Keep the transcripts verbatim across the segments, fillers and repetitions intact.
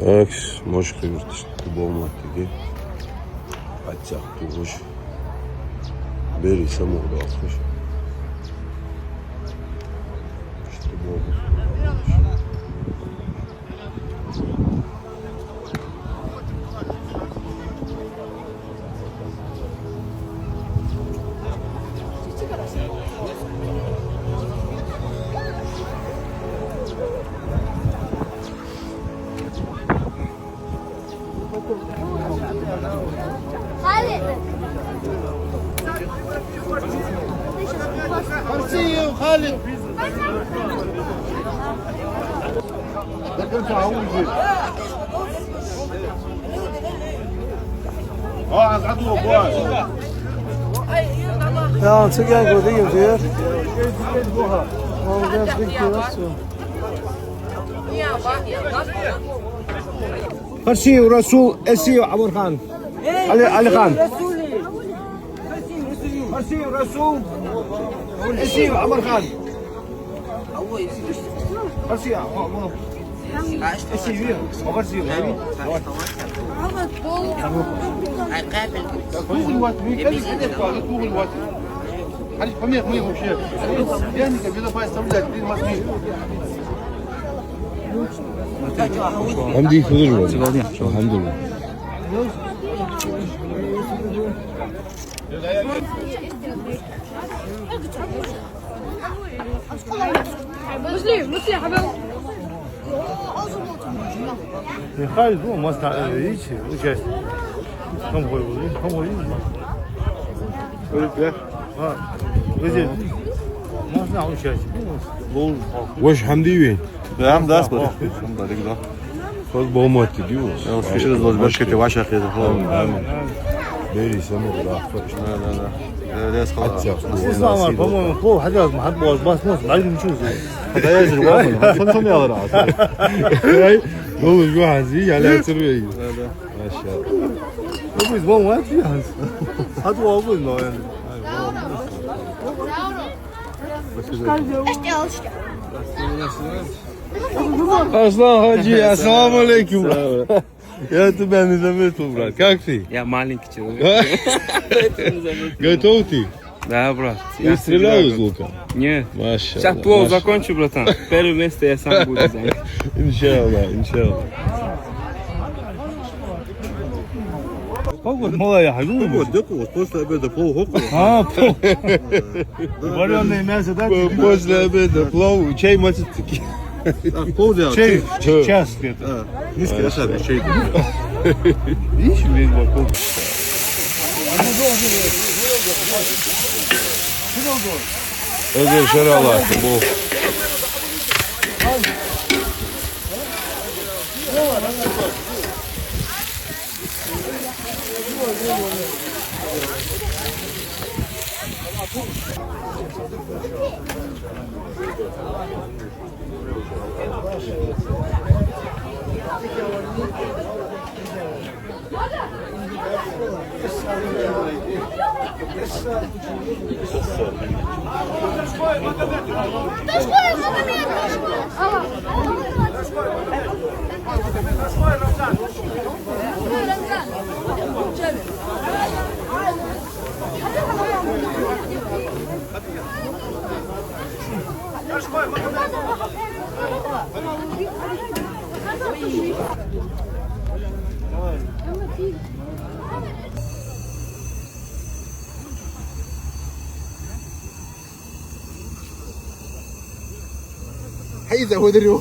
Экс, Мошкха-Юртара тӀа болх моттиг я. Хьаццахь тухуш. Берий самукъадоаккхаш. Иштта болх. Парсиев Расул, Эсиев Амархан. Али, Алихан. Парсиев Расул, Эсиев Амархан. Парсиев, а, а, Эсиев, а, Парсиев, а? Хьамди, хӀанз вар. Алхьамдулиллахь. Мусли, Мусли, хьабал. Михаил, ну, маста, э, видите, участник. Хамхой был, хамхой, видите. А, везде. Маста участник. Ну, лол. Вож Хьамди вен. Да, да, смотри. Хьамди, да. Хоза болх моттиг я. Э, уж фишер из лозбашка, ты ваша хеза, хо. Амин, амин. Берий самукъадоаккхаш. Да, да, да. Э, лес хала. Хьаццахь. Ислам, по-моему, пол хьадас, ма хьабош, бас, мос, лайдин чуз. Да, я же, ладно, сон, сон я лара. Ай, долу жу хьази, я ля цирвей. Да, да. Машалла. Ну, пусть болх моттиг я хьанз. Хьад вогуй, но я. Аслан-Хьажи, ассаламу алейкум. Я тебя не заметил, брат. Как ты? Я маленький человек. Поэтому не заметил. Готов ты? Да, брат. Ты стрелял из лука? Нет. Машалла. Сейчас плов закончу, братан. Первое место я сам буду занять. Иншалла, иншалла. Погода, малая, хьажу. Погода, да, погода, после обеда плов, хоку. А, плов. Варёное мясо, да? По-, после обеда плов, чай, мацитики. А, плов, да, чай, чай. Час где-то. А, низкий, а, чай. Видишь, весь балкон. Эгер шарала, бу. حيزة ودريو.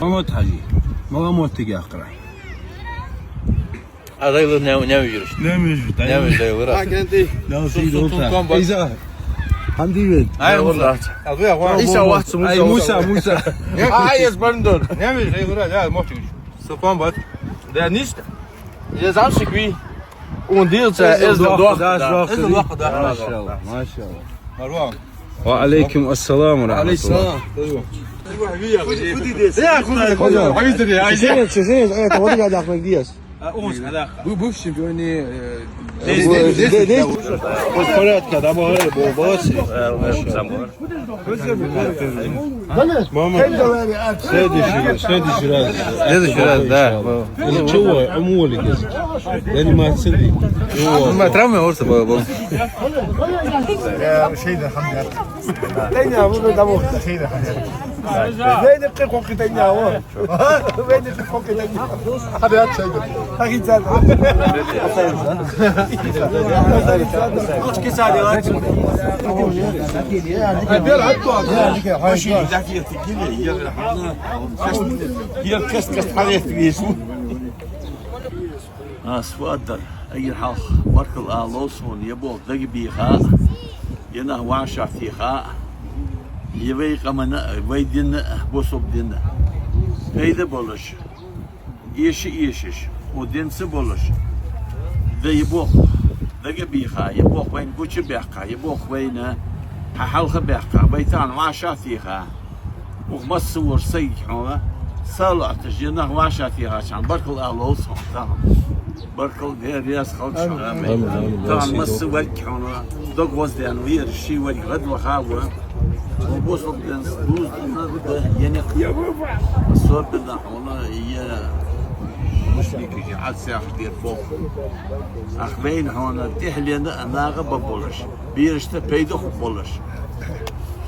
Мухьаммад-Хьажи. Мала моттиг яккхара. А, дайлур нев-, невижираш. Невижир, дайлур. Невижир, дайлур. А, кенти. Дал сий долта. Иза. Хьамди вен. Ай, Муса. Алга, ва. Иса вац, Муса. Ай, Муса, Муса. А, ай, эс бандор. Невижир, дайлур, да, моттиг. Султан бат. Да, ништа. Я замшик ви. Он дилца, эс дохда. Эс дохда. Машалла, машалла. Марван. Ва алейкум ассалам ва рахматуллах. Алейкум ассалам. Бывший чемпион, э, здесь, здесь. Порядка, да, мы говорим, молодцы. Мама, следующий, следующий раз. Следующий раз, да. Или чего? А молодец. Заниматься ли? Чего? Травма орса был. Шейда хамда. Тайна, мы бы домой. Шейда хамда. Зайдем, ты кокы тайна, вот. Вайна тӀа кхокка дагги. Хьабаьд шайга. Ахи царна. Ручки сади лач. Абер хьатто. Машин захият гиле, я хана. Я кас-кас хьалет вижу. А, сваддар, эггара хьалха баркал ала лов сона, е болх дагабийха, е нах вӀашагӀтеха, е вай къамана, вай дина, бусалба дина пайда болаш, эша эшаш, укх динца болаш, да е болх дагабийха, е болх вайна гучабаьккха, е болх вайна хьа-, хьалхабаьккха, вай тахан вӀашагӀтеха. Укх массаволча сагага хьона, салоӀаташ, е нах вӀашагӀтехачарна баркал ала лов сона тахан. Баркал, Даьла раьза хилва шоана. Амин, амин. Тахан массаварг хьона дог гӀоздаьнна вера, ший варг гӀадваха ва. Укх бусалба динца дувзаденна да е никъ. Особенно хьона е мушрикаш, е Ӏад сехаш дер болх. Ах вайна хьона тӀехьленна а нагӀа ба болаш, берашта пайда хургболаш, болаш.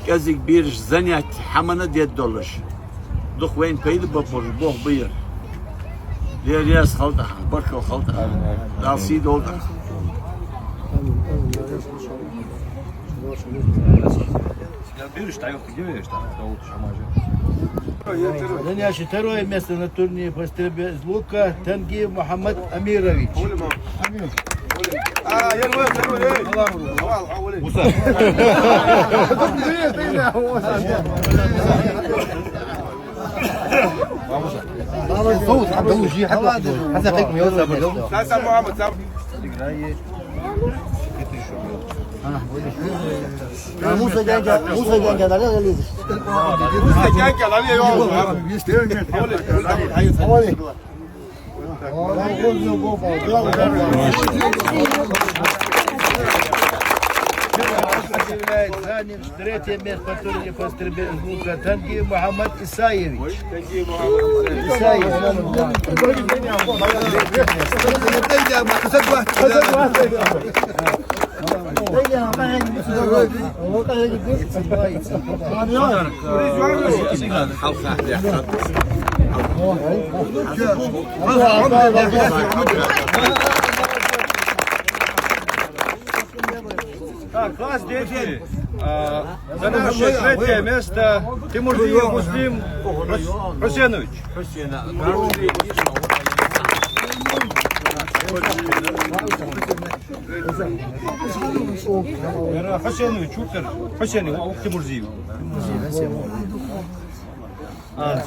КӀезига бераш занятие хӀамана деддолаш. Дукха вайна пайда ба болаш болх ба ер. Даьла раьза хилда хьона, баркал хилда хьона. Дала сий долда хьона. Занявший второе место на турнире по стрельбе из лука Тангиев Мухаммад Амирович. Муса. А, Муса дянька, Муса дянька, да, да, да, лезешь. Муса дянька, да, да, да. Ой. Занимший третье место по турниру по стрельбе из лука Тангиев Мухаммад Исаевич. Исаевич. Так, класс дети. А, занявший третье место Тимурзиев Муслим Хус-, Хусейнович. Хусейнович, Виктор Хусейнович, Тимурзиев. А.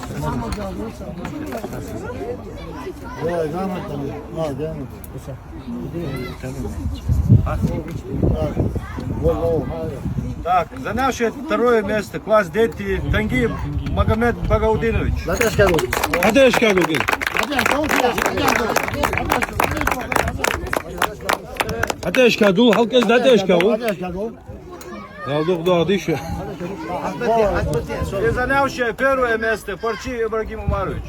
Так, занявший второе место, класс дети, Тангиев Магомед Багаудинович. ХьатӀаешкагул. ХьатӀаешкагул, хьалкӀеза хьатӀаешкагул. Дал дух дох диша. И занявший первое место Парчи Ибрагим Умарович.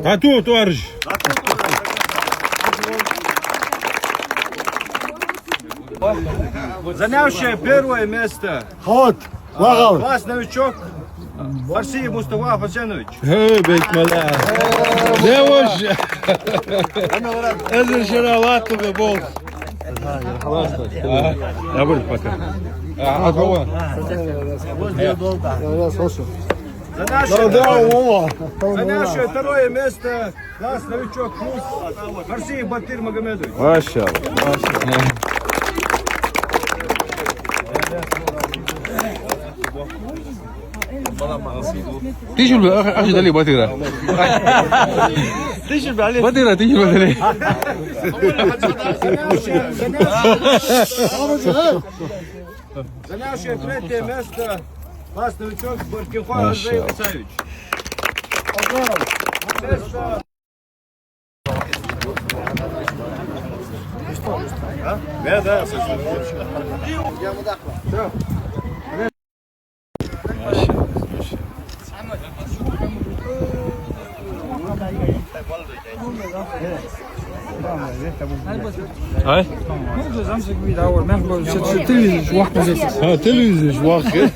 А тут орж. Занявший первое место. Ход. Вагал. Класс новичок. Фарсиев Мустафа Хасенович. Хе, бейт мала. Леваш! Эзар шера латтаргда болх. Абур пока. А, а кого? За наше, за наше второе место. Классный новичок плюс Марсиев Батыр Магомедович. Машалла. Тыщ рублей, ах, ах, дали Батыра. Тыщ рублей, Батыра, тыщ рублей. Занявший третье место. Классный новичок Баркихой Андрей Исаевич. Ай? Телевизор вахка.